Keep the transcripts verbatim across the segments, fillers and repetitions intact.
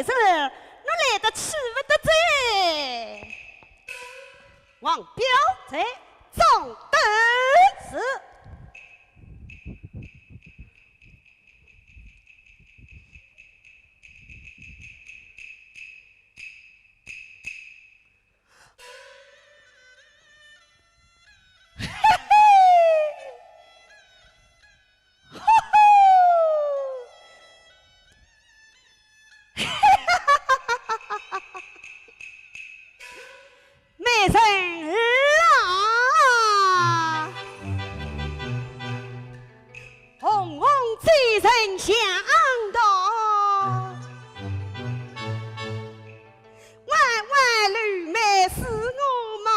是，侬来得去勿得哉。王彪在。张灯。是。美人儿啊，红红嘴唇香道，弯弯柳眉似我吗？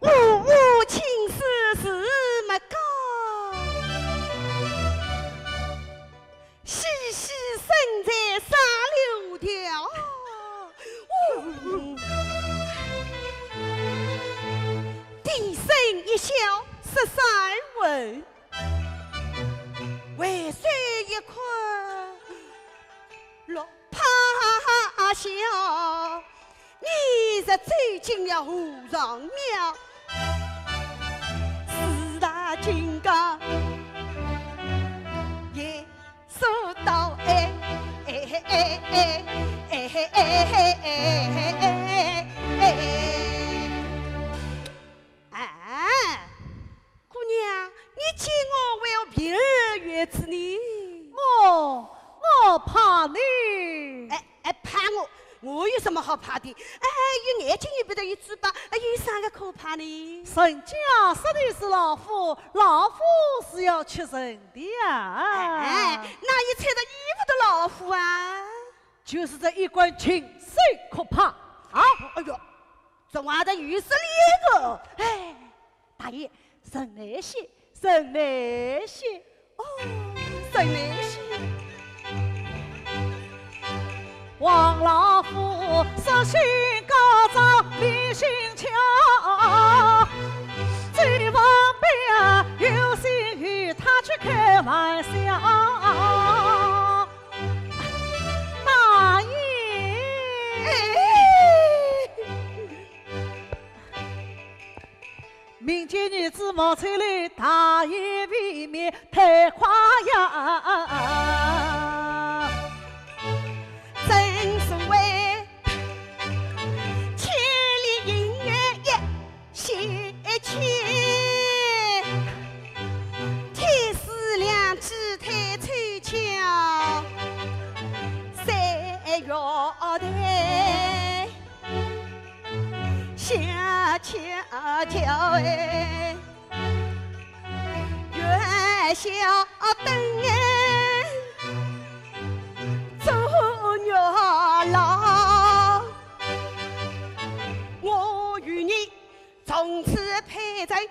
呜呜青丝似墨高，细细身材似柳条。呜，低声一笑十三回，回首一看，落怕笑。 你若走进了和尚庙，四大金刚也说道哎，哎，哎，哎。哎，姑娘，你见我为何避而远之呢？我，我怕你。哎， 哎，怕我？我有什么好怕的？哎，有眼睛又不得一只吧，哎，有啥个可怕呢？人家说的是老虎，老虎是要吃人的呀。哎，哪有穿着衣服的老虎啊？就是这衣冠禽兽可怕啊！哎呦，这话的有说理个。哎， 大爷，人来些，人来些。哦，人来些。王老虎色心高涨，面心巧，周王彪有心与他去开玩笑。大爷。哎。 民间女子莫吹柳，大爷未免太夸呀。正所谓，千里姻缘一线牵，天时良机太凑巧，三月台。 下恰巧哎，元宵灯哎，做月老，我与你从此配成鸳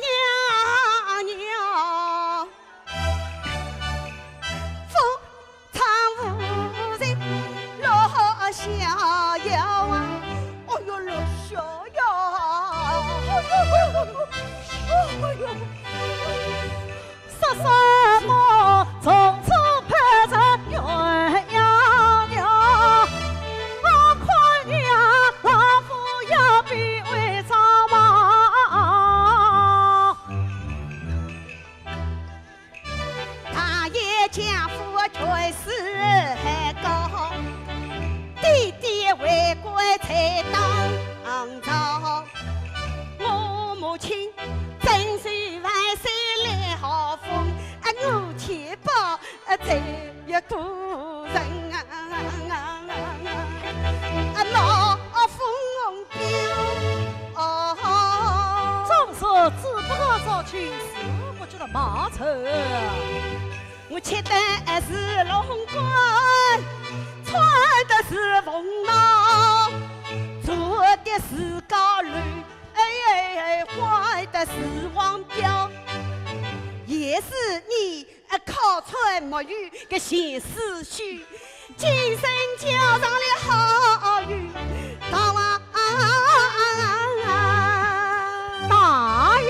鸯娘。 唱无人落逍遥啊，哎哟，落逍遥啊，哎哟，哎哟。说什么从此配成鸳鸯娘，我看你啊，老夫要比为丈嘛。 大爷家父权势很高，爹爹为官在当朝。我母亲曾受万岁来豪风，啊，我钱宝，啊，才一个人啊，啊，冒风 哦，总说只不过做亲事，不觉得冒错。我吃的是龙冠，穿的是凤袄，坐的是高楼，哎，哎，哎，挂的是王表，也是你 啊，靠窗没有个闲思绪，今生交上了好运，大王大爷。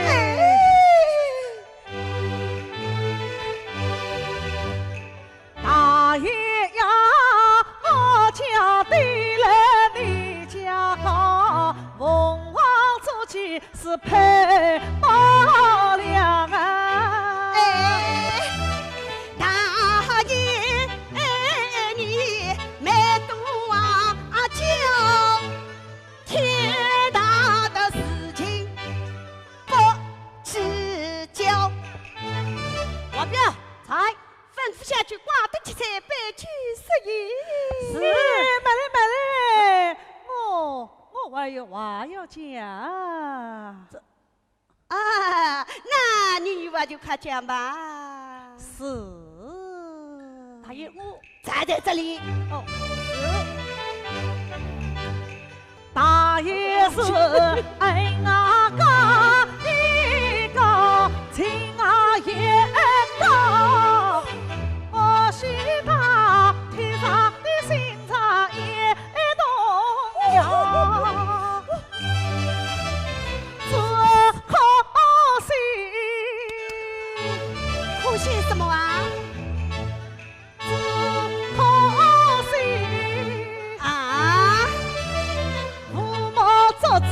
哎。阿表，在，吩咐下去，挂灯结彩，摆酒设宴。是，慢来，慢来，我，我还有话要讲。这，啊，那你有话就快讲吧。是。大爷，我站在这里。哦，是。 大爷是恩啊家的家，情啊也高，我许他天上的星辰也动摇。只可惜，可惜什么啊？ 只可惜啊，父母做姊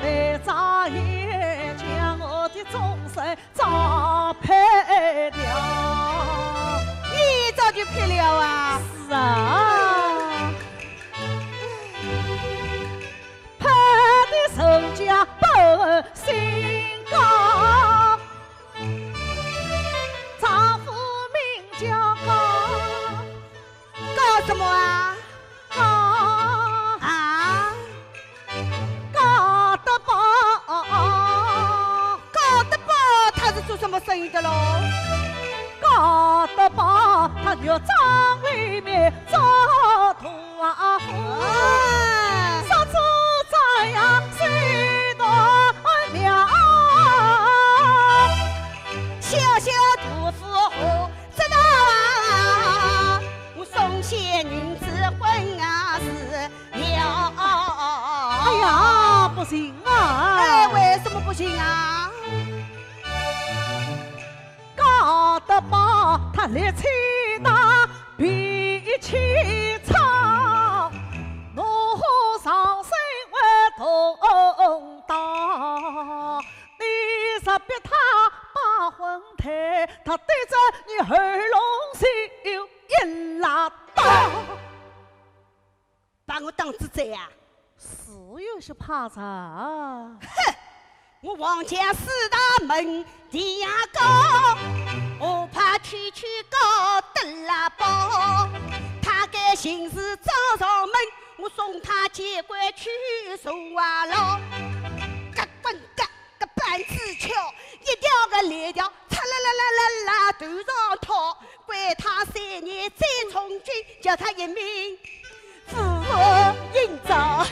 妹早已将我的终身早配了。你早就配了啊？是啊。配的人家本姓高，丈夫名叫高。 高什么啊？高啊，高德宝。高德宝他是做什么生意的喽？高德宝他就庄里面做大户，啊。说出这样许多妙。小小杜甫 知道啊，我送些银子婚啊是了。哎呀，不行啊！哎，为什么不行啊？高德宝他力气大，脾气差，怒火上身会动刀。 你若逼他把婚退，他对着你喉咙就一拉刀。把我当仔谁呀？是有些怕人。哼，我王家四大门第一高，我怕区区高德拉宝。他敢行事找上门，我送他见官去坐牢。嘎嘣嘎！ 个板子敲，一条个链条，嚓啦啦啦啦啦头上套，关他三年再从军，叫他一命赴火刑场。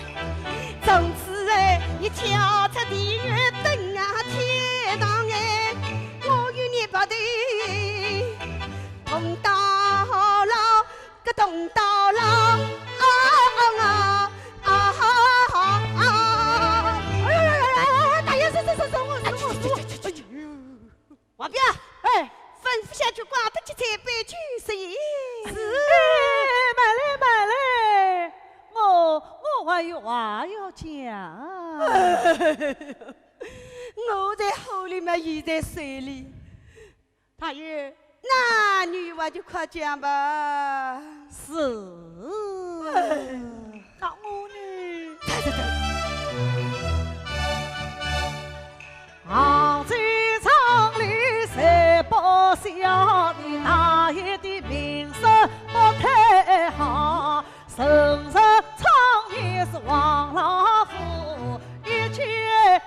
从此哎，你敲出地狱灯啊，天堂哎，我与你白头同到老。 个东到了，啊啊啊啊啊！哎呀呀呀呀！大爷，是是是是，我是我是我。哎呦，王彪，哎，吩咐下去，挂灯结彩，摆酒设宴。是，哎，慢来慢来，我我还有话要讲。我在火里嘛，伊在水里。 大爷，那你还就快讲吧。是。哎，那我呢？对对对。杭州城里谁不晓，你大爷的名声不太好。 人人称你是王老虎，一见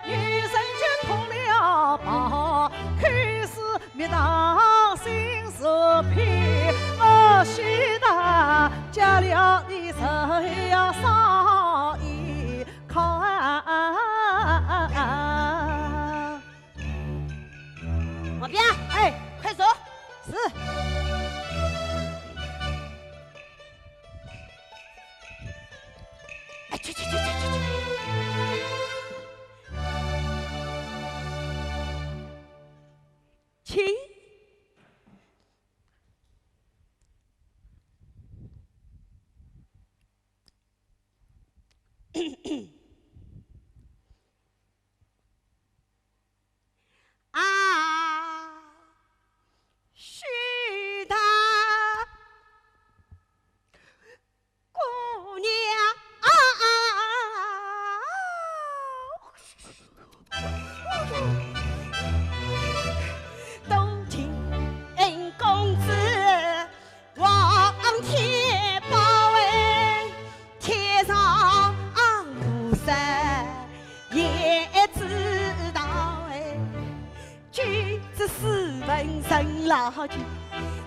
女人就脱了袍，口是蜜糖心是骗，我许他嫁了你，只要少一看。王彪，哎，快走。是。 哎，去去去去去去。请。啊，许等老好久，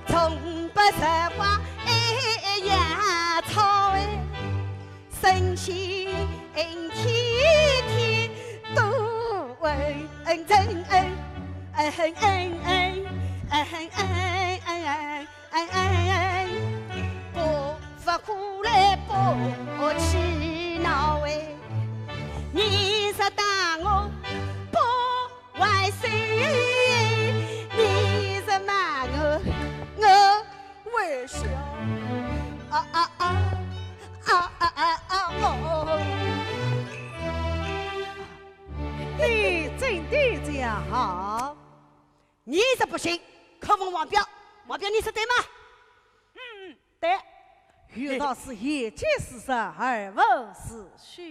从不说话哎呀操哎，神仙天天都恩恩恩恩恩恩恩恩恩恩恩恩，不发苦来不起恼哎，你是打我不 万岁，你是骂我，我会笑。啊啊啊啊啊啊啊！哦，你真的这样好？你是不信，可问王彪，王彪你说对吗？嗯，对。有道是眼见事实，耳闻事实。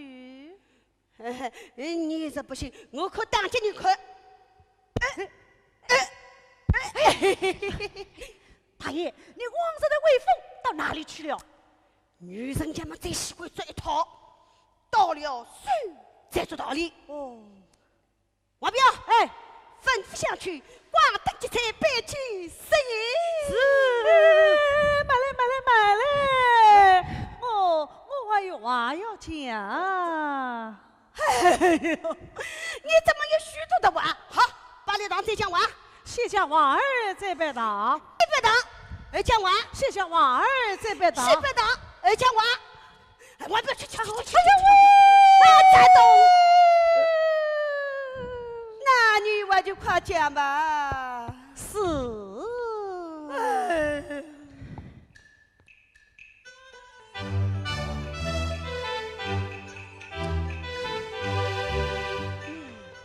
你是不信，我可打给你看。大爷，你往日的威风到哪里去了？女人家嘛最喜欢这一套，到了手才知道理。哦。王彪，哎，吩咐下去，挂灯结彩，摆酒设宴。是。哎，慢来，慢来，慢来。我，我还有话要讲。 哎呦，你怎么有许多的话？好，把礼堂再讲完。先讲话儿再拜堂。再拜堂，二讲话。先讲话儿再拜堂。先拜堂，二讲话。哎，我不要去，去，去，去，去，去，哎呦喂！啊，再动。那你我就快讲吧。是。哎。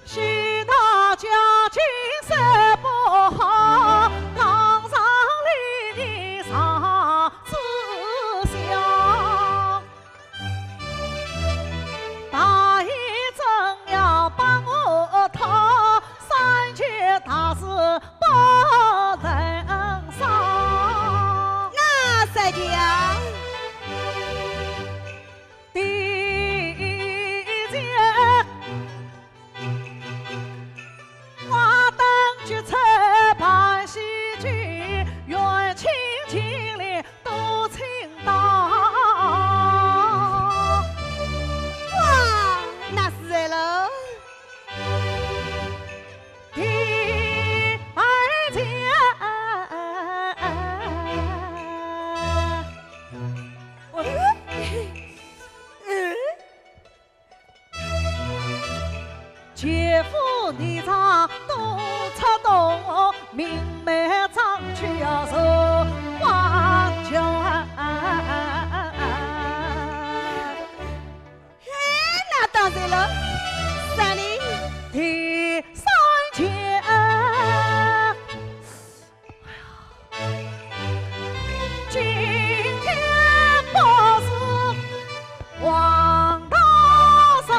许大家今生不好，堂上礼仪上知晓。大爷真要把我讨，三件大事 不能少。哪三件？第一件，挂灯结彩办喜酒，远亲近邻 都请到。哇，那是谁了？第二件，嗯，嗯， 姐夫你常多出动，明媒正娶要受花轿。哎，那当然了，三里。第三件， 今天不是黄道上，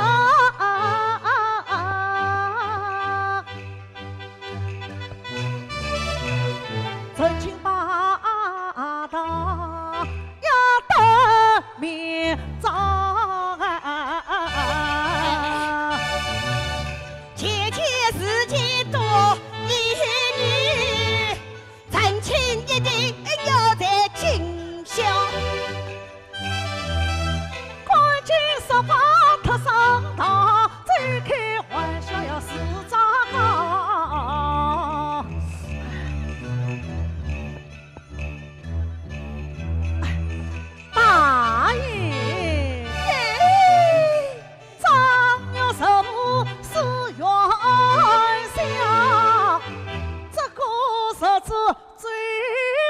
真情把道要得明朝。姐姐事情多一女， 成亲一定要在今宵。赶紧说法特上道，再开玩笑要自家讲。大爷。 张玉寿是冤家，这个日子最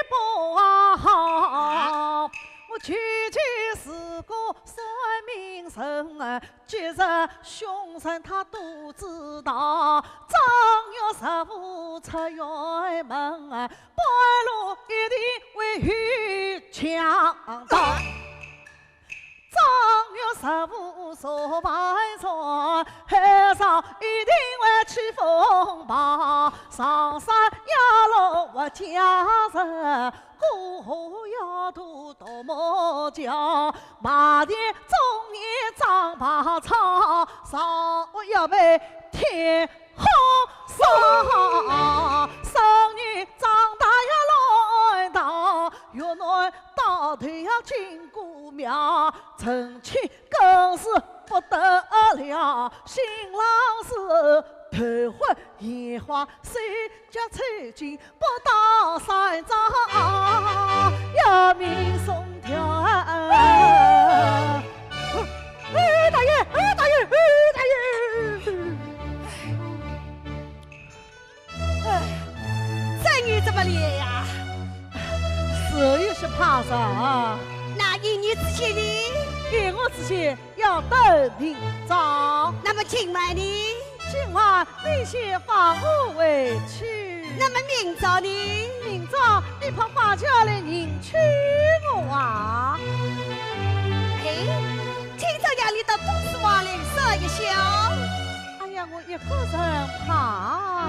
不好。我究竟是个算命人啊，其实凶手他都知道。张玉寿出辕门啊，半路一定会有强盗。 张玉寿坐帆船，海上一定会起风暴，上山要落活家人，过河要渡独木桥，码头中年张排草，上要被天火烧，少年张进过庙，成亲更是不得了，新郎是头昏眼花，手脚抽筋，不到三朝，要命送掉啊！哎，大爷，哎，大爷，哎，大爷！ 哎，这女怎么了呀？是有些怕啥啊？那一女之见呢？一女之见要等明朝。那么今晚呢？今晚你先放我回去。那么明朝呢？明朝你跑花轿来迎娶我啊？哎，今朝夜里到东市望来说一笑。 哎呀，我一个人怕。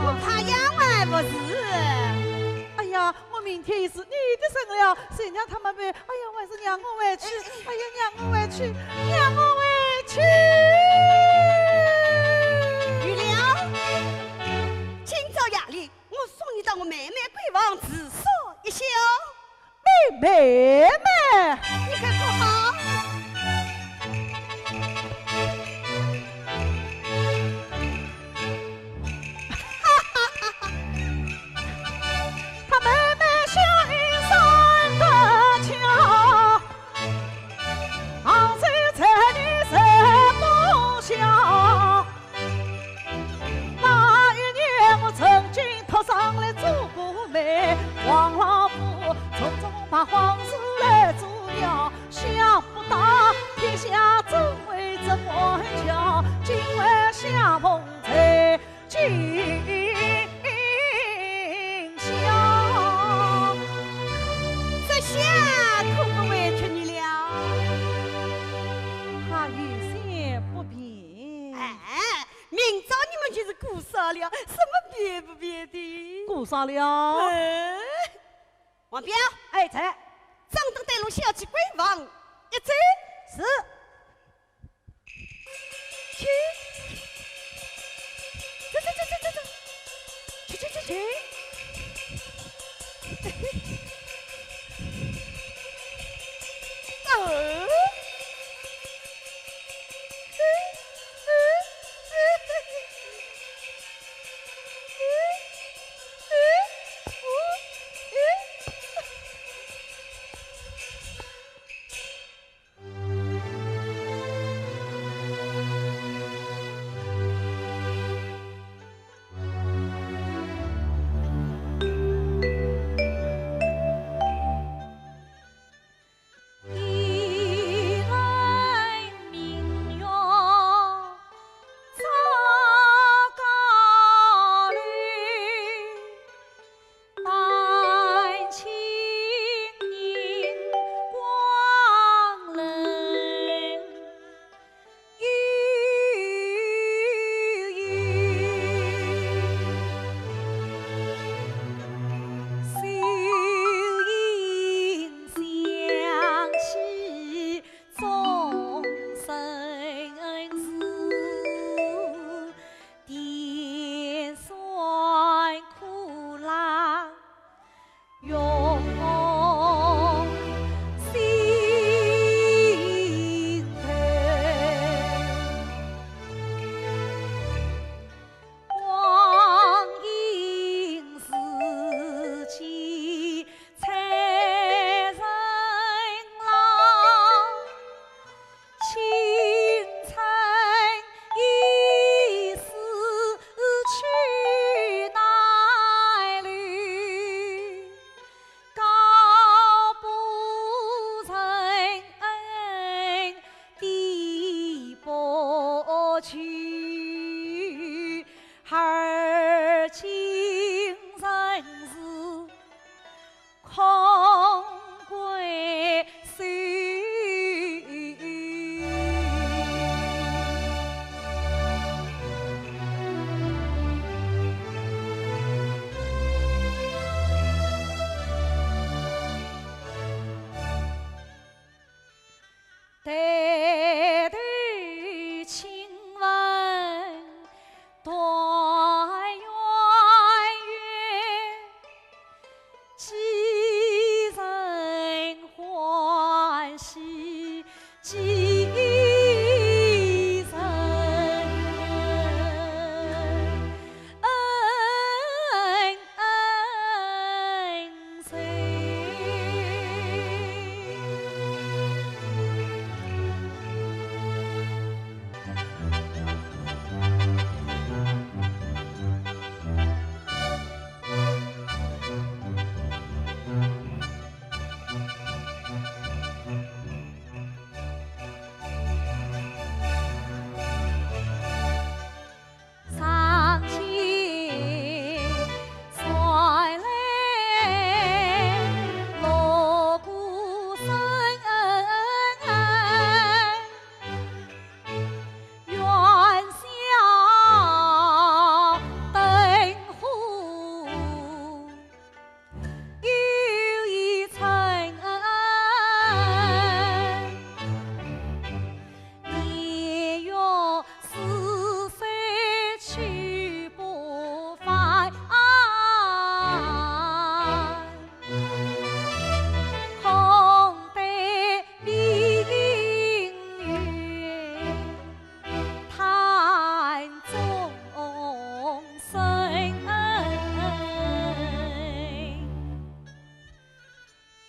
不怕呀，还不是？哎呀，我明天也是你的生日了，谁让他们被，哎呀，我还是让我回去，哎呀，让我回去，让我回去。玉良，今朝夜里，我送你到我妹妹闺房住宿一宵。 妹妹，你看可好？她妹妹像一扇断桥，杭州才女人不晓。 那一年我曾经托上来做过媒，王老五从中把黄鼠来捉了，想不到天下周围这官桥，竟会相逢在今宵。这下可不委屈你了。怕有些不便。哎， 明朝你们就是姑嫂了，什么别不别的？姑嫂了。哎，王彪，哎，在。张灯带路，小姐闺房一走。是。去。走走走走走走。去去去去。哦。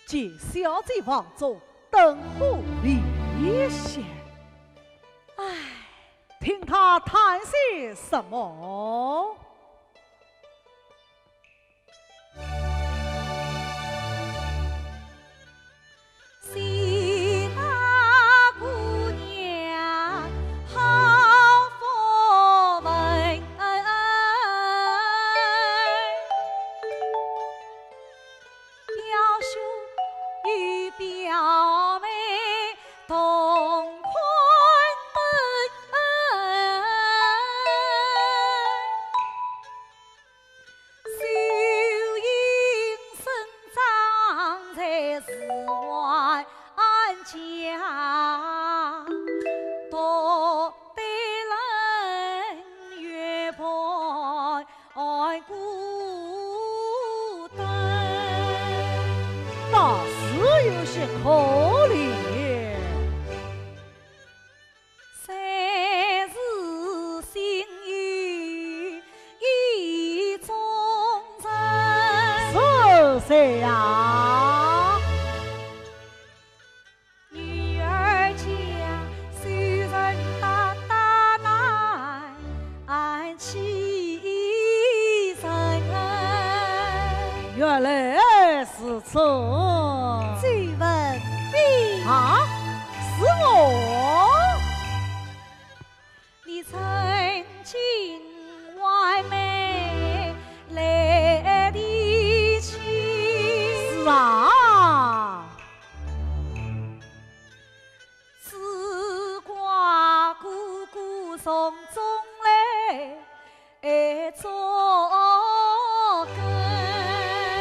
见小姐房中灯火微熄。唉，听她谈些什么？ 倒是有些可怜。 是谁呀？原来如此。周文宾。啊，是我？是啊。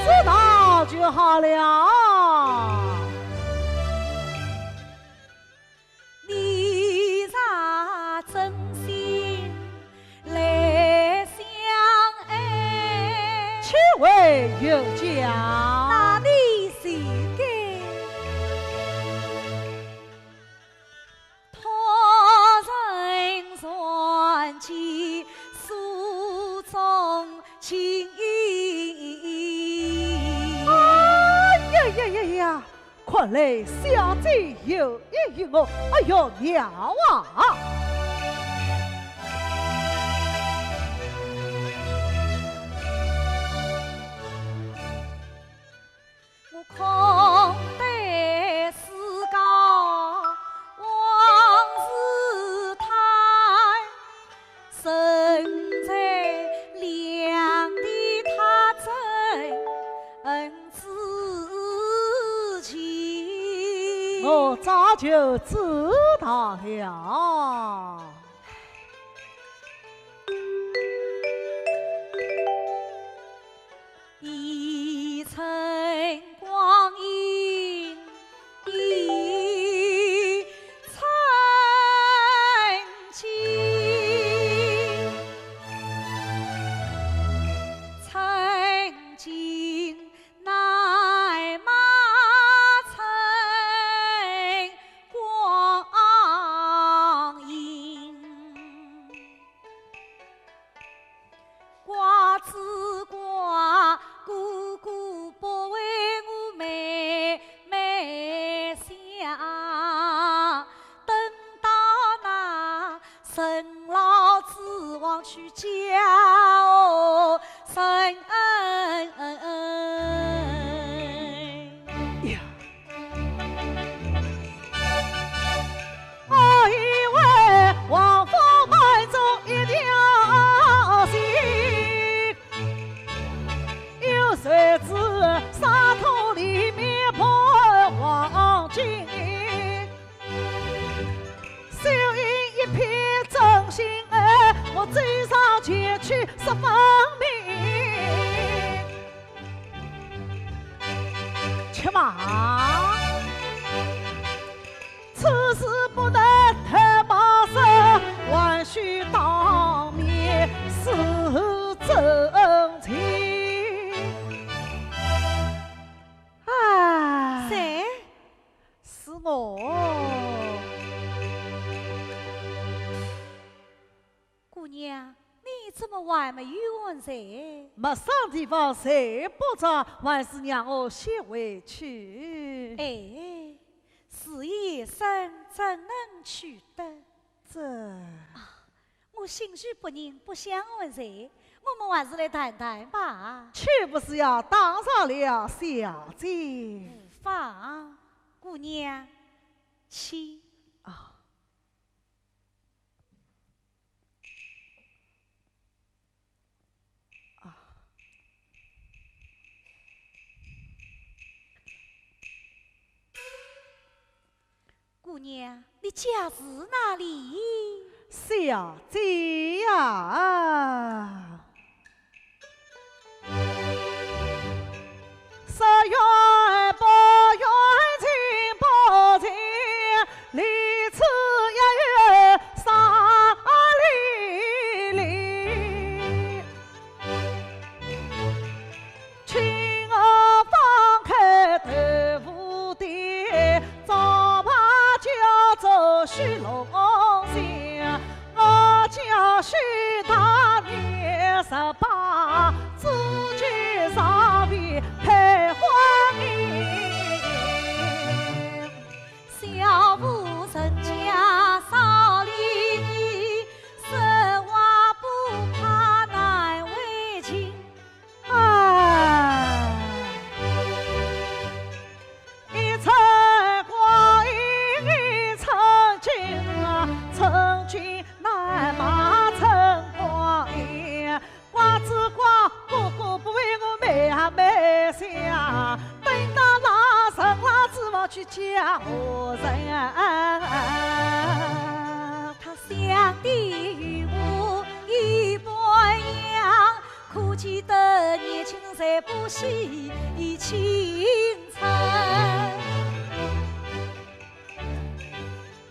知道就好了。岂为有假？哎呀呀呀呀！看来小姐有意于我，哎哟，妙啊！我早就知道了。呀。且慢，此事不能太冒失，还须当面说真情。唉，谁？是我。 姑娘，你怎么还没有安睡？陌生地方睡不着，还是让我先回去。哎，时已夜深，怎能去得？这……啊，我心绪不宁，不想安睡，我们还是来谈谈吧。岂不是要打扰了小姐？无妨，姑娘，请。啊。 啊。姑娘，你家住哪里？小姐呀， 十远八远情不尽，离此一月三里里。请我放开豆腐店，招牌叫做许龙香。 我叫许大年十八，祖籍上边配婚姻。小妇人家少礼仪，说话不怕难为情。 唉，一寸光阴一寸金啊，寸金难买寸光阴。瓜子瓜，哥哥不为我买啊买下，等到那人老珠黄去嫁何人？他想的与我一般样， 可见得年轻人不惜青春。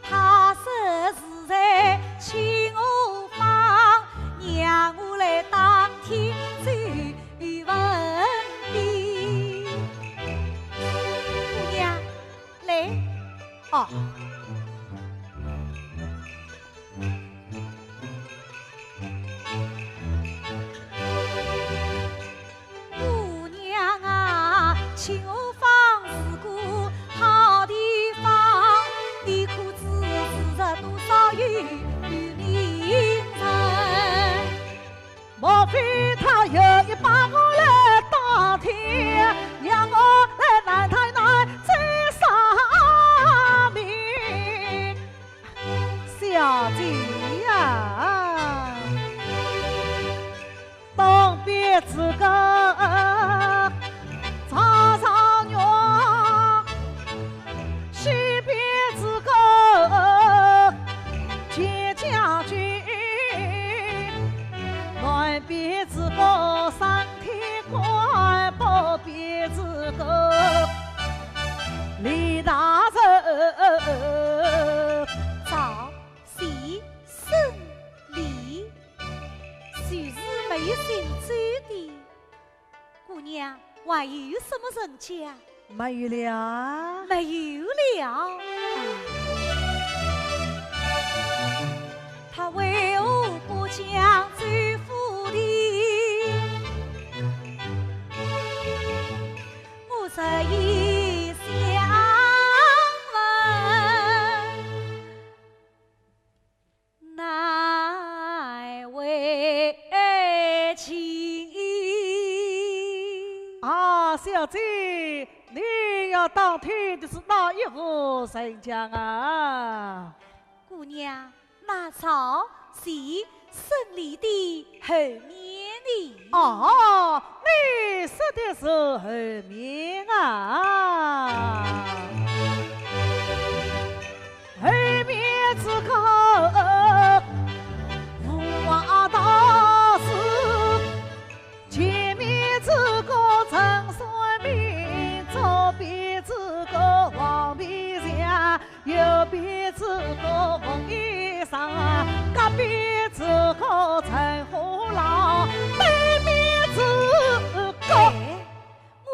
他说是在清河坊，让我来打听就问的。姑娘， 来。啊。姑娘啊，清河坊是个好地方，你可知是多少有名人？ 莫非他有意把我来打听，让我来难太难最上名？小姐呀，东边这个 赵状元，西边这个钱将军，南边这个升天官，北边这个李大人。赵、徐、孙、李，就是没有姓周的。 姑娘，还有什么人家？没有了。没有了。他为何不讲周府的？我实已想问。 难为情。啊，小姐，你要打听的是哪一户人家啊？姑娘，那赵、徐、孙、李的后面的。哦，你说的是后面啊。 后面这个无话道是，前面这个陈三明，左边这个王皮祥，右边这个冯医生，隔壁这个陈虎郎，对面这个……哎，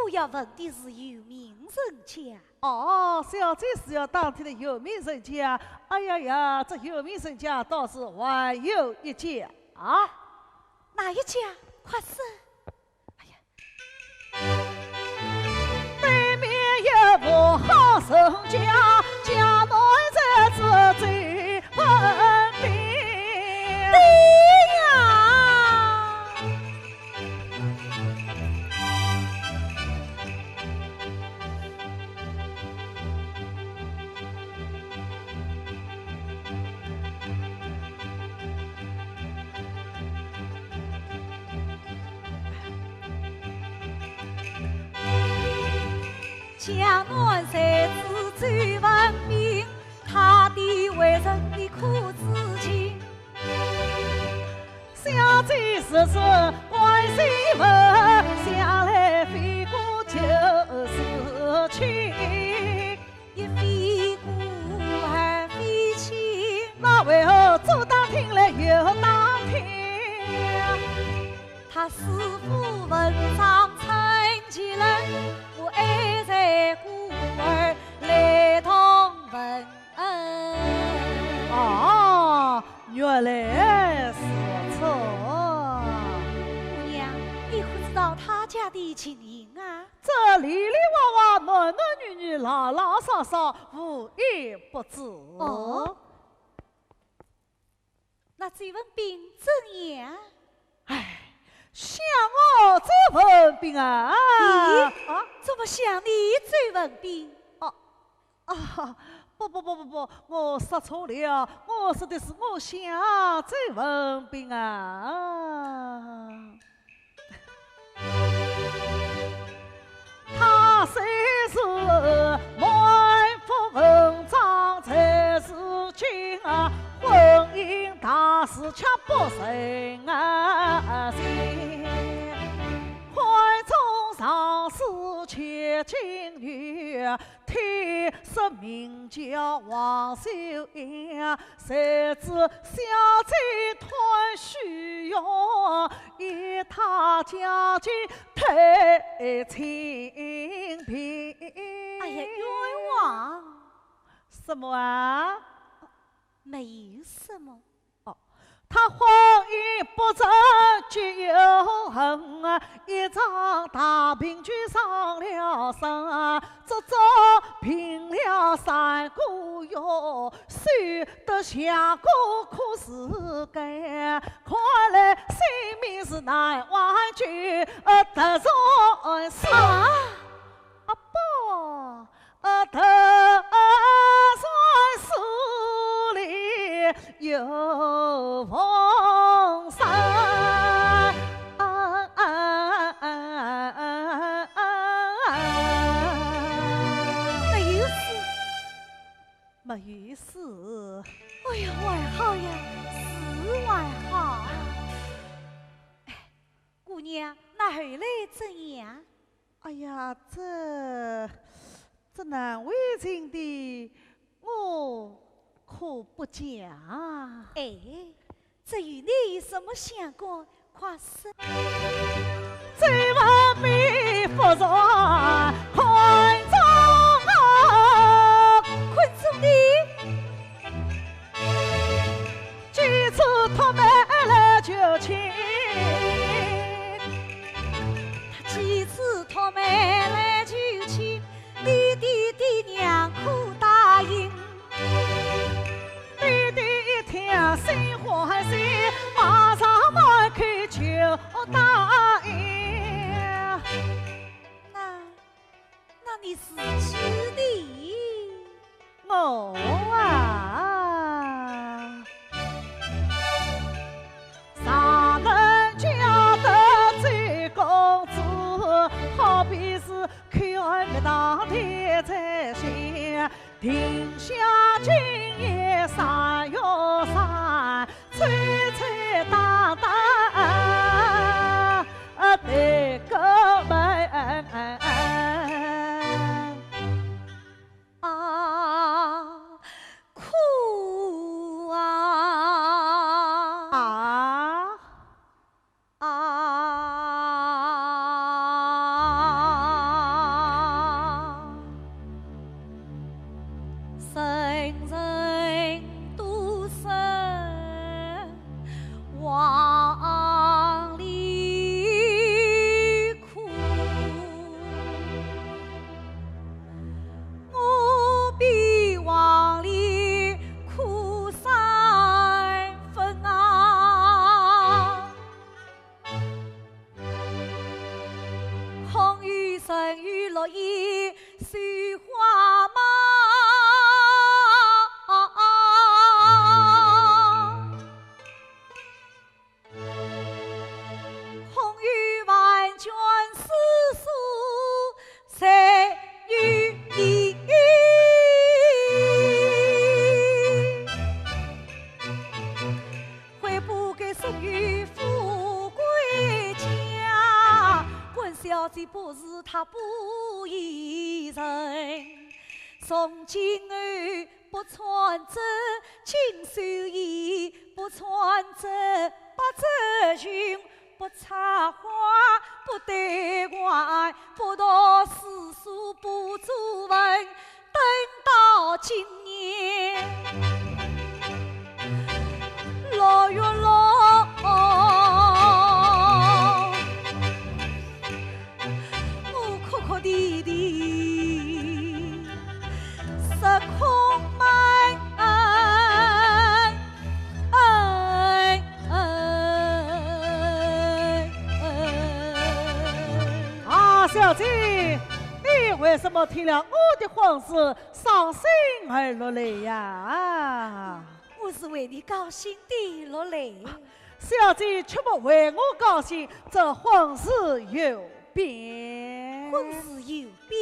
我要问的是有名人家。 哦，小姐是要打听的有名人家。哎呀呀，这有名人家倒是还有一家啊。哪一家？快说！哎呀，对面一户好人家，家门在此最文明。对呀。 家门在此最文明，他的为人你可知情？小姐是是关心我，想来飞过就是亲。 一飞过二飞亲，那为何左打听来右打听？他师父文章称其人，我爱才故而来同问恩。哦，原来是这。姑娘，你可知道他家的情形啊？ 这里里外外男男女女老老少少无一不知。哦，那周文宾怎样？唉，想我周文宾啊！咦，啊怎么想你周文宾？啊啊！不不不不不，我说错了，我说的是我想周文宾啊。 他虽是满腹文章才是精啊，婚姻大事却不曾啊行。看中上世千金女，听说名叫王秀英，谁知小姐太虚荣，与他家境 太清贫。哎呀，冤枉！什么啊？没有什么。哦，他婚姻不成结又恨啊，一场大病就伤了身啊，这种病了三个月，瘦得像个枯树干，看来性命是难挽救，呃，得饶是。啊？ 啊不，呃，得饶是里有逢生。没有事。没有事。哎呀，还好呀，是还好。哎，姑娘，那后来怎样？ 哎呀，这，这难为情的，我可不讲。哎，这与你有什么相关？快说。这碗米不是看中我，看中你？ 几次托媒来求亲。几次托媒来求亲，你的爹娘可答应？爹爹一听心欢喜，马上满口就答应。那，那你自己呢？ 我啊，尚能嫁得周公子，好比是口儿蜜糖甜在心，定下今夜三月三，吹吹打打啊，对过门。 啊，苦啊！啊，啊，人人都说王一枝花吗？空有万卷诗书谁与你？悔不该生于富贵家，本小姐不是她不依人。从今后不穿这锦绣衣，不穿这百褶裙，不插花，不戴冠，不读诗书，不作文，等到今年六月六，我哭哭啼啼，入空门。 哎，哎，哎。啊，小姐，你为什么听了我的黄词，伤心而落泪呀？我是为你高兴的落泪。小姐却不为我高兴，这婚事有变。婚事有变？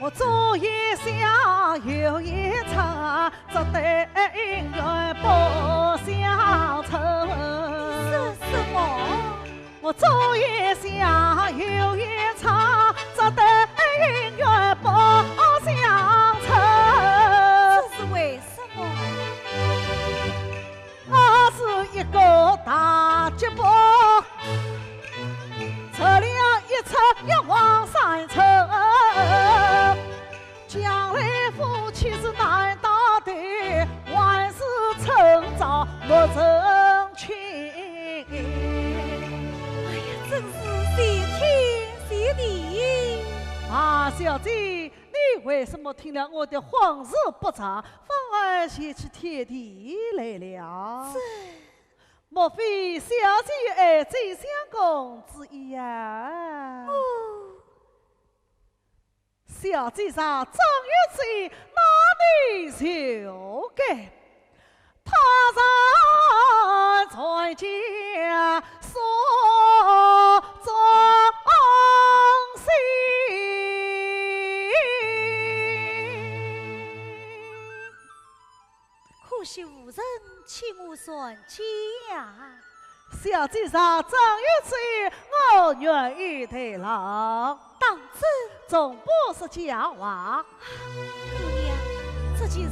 我左一想右一猜，这对姻缘不相称。你说什么？我左一想右一猜，这对姻缘不相称。这是为什么？ 我是一个大吉卜，出了一出要忘三春，将来夫妻是难搭对，还是趁早莫成亲。哎呀，真是谢天谢地。啊，小姐，你为什么听了我的婚事不差， 反而喜起天地来了。这……莫非小姐与爱卿相公之意呀？哦。小姐若真有此意，那你就该踏上船前说中心。 可惜无人请我船家。小姐若真有此意，我愿意代劳。当真？总不是假话。姑娘，这件事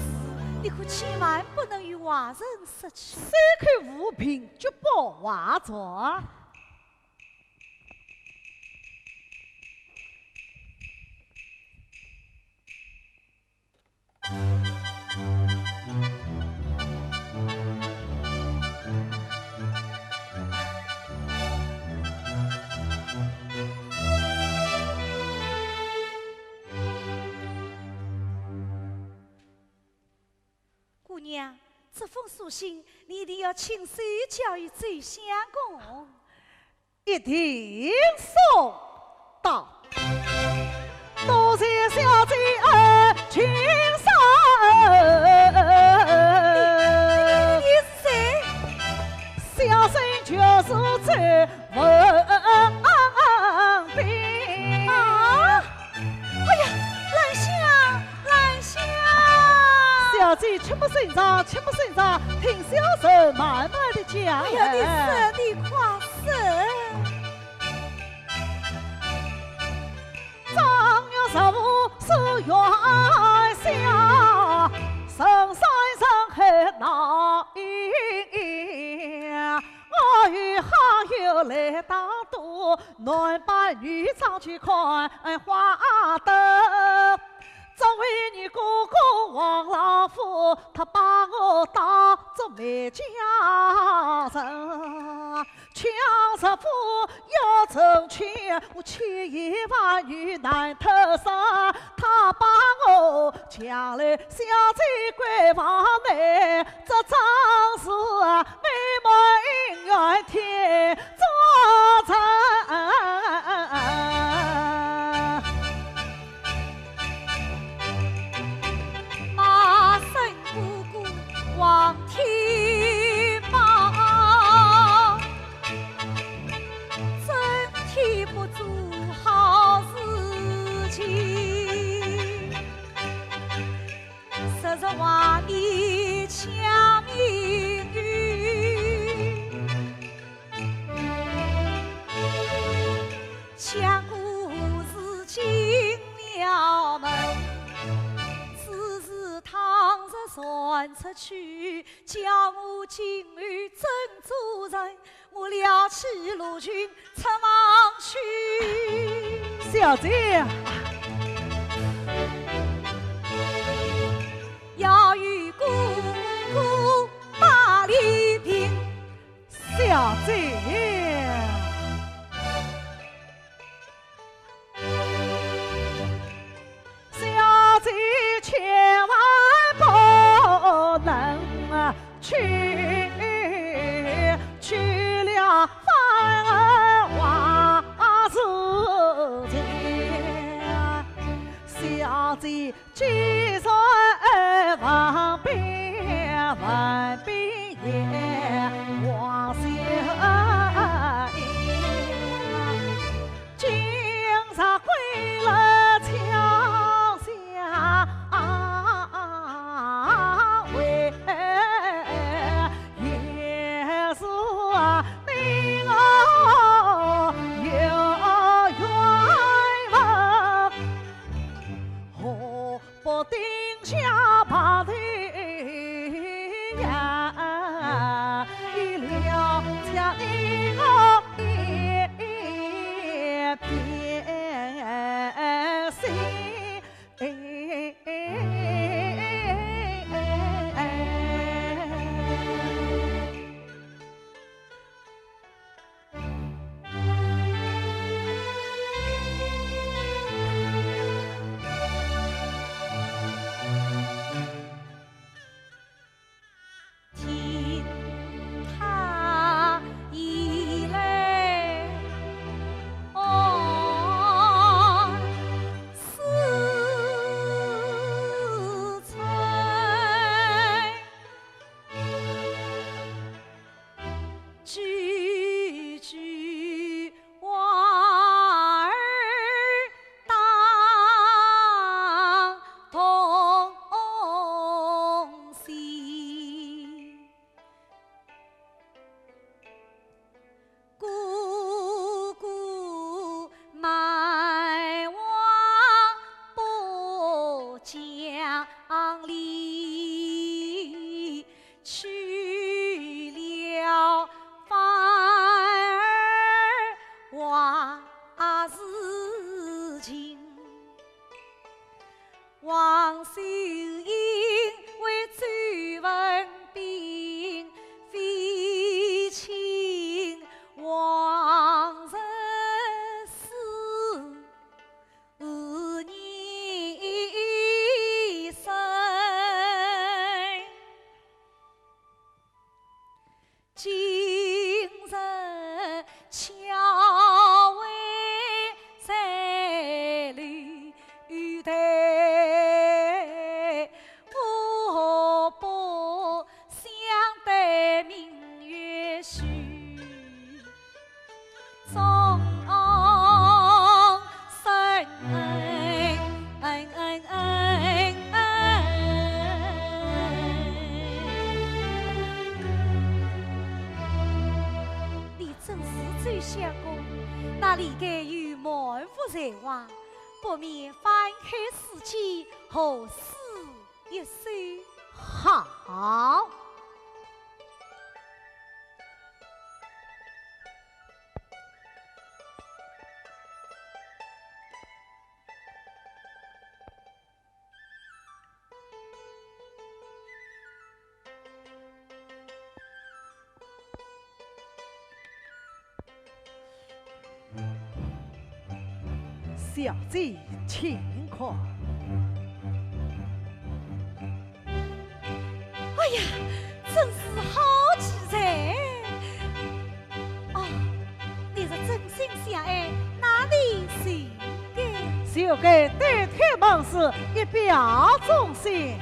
你可千万不能与外人说起。守口无凭，绝不外传。 姑娘，这封书信你一定要亲手交与周相公。 一定送到。多谢小姐恩情深。你，你，你是谁？小生就是周文宾。啊？哎呀，兰香，兰香！小姐，切莫声张，切莫声张，听小生慢慢地讲。哎呀，你说，你快说。 正月十五是元宵，人山人海闹哄哄，我与好友来打赌，男扮女装去看花灯。这位你哥哥王老虎，他把我当作媒家人。 强说夫要成亲，我千言万语难脱身。他把我抢来小姐闺房内，这桩事美满姻缘天作证。断出去，叫我今后怎做人？我撩起罗裙出房去。小姐，要与哥哥把礼平。小姐。 小姐千万不能去，去了反而坏事情。小姐既然问兵，问兵也，王小英。 今日归来桥下会，也是你我有缘分，何 不定下白头呀，一了家的我一片心。 听他一来往似春。 句句话儿打动心。哥哥卖walk不讲理， 去了反而坏事情。王秀英为周文宾，非亲王室事。 是你生。今日巧会在楼台，我不想对明月许。 你真是周相公，那里该有满腹才华，不免翻开诗集，好诗一首。好。 小姐，请看。哎呀，真是好奇才！哦，你若真心相爱，哪里羞该？羞该对帖门试，一表忠心。